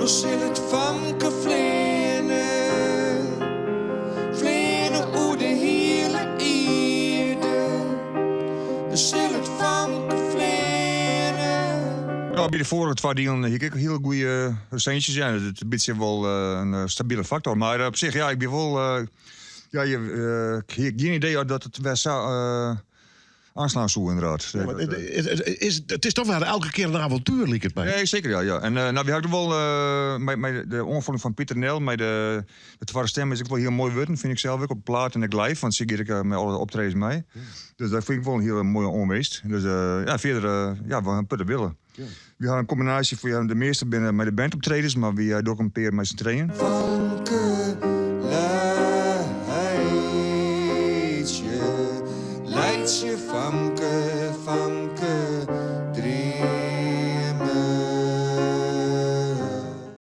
No sil it famke fleane, fleane oer de hiele ierde. No sil it famke fleane. Ja, by de foarige twa dielen hie ik ek hiele goede resinsjes. Ja, it is in bytsje wol in stabile faktor. Mar op sich, ja, ik bin wol. Ja, je, ik hie gjin idee dat it wer sa oanslaan soe, ynderdaad. Ja, mar it is toch wer elke kear in avontuer, liket my. Nee, seker, ja. En nou, wy hawwe wol mei de oanfolling fan Pieter Nel, mei de twadde stim is ek wol hiel moai wurden, fyn ik sels ek, op de plaat en ek live, want sy giet ek mei alle optredens mei. Dus dat fyn ik wol in hiele moaie oanwinst. Dus ja, fierder, ja, we hawwe in protte wille. Wy hawwe in kombinaasje fan, ja, de measte binne mei de band optredens, mar wy dogge in pear mei syn trijen.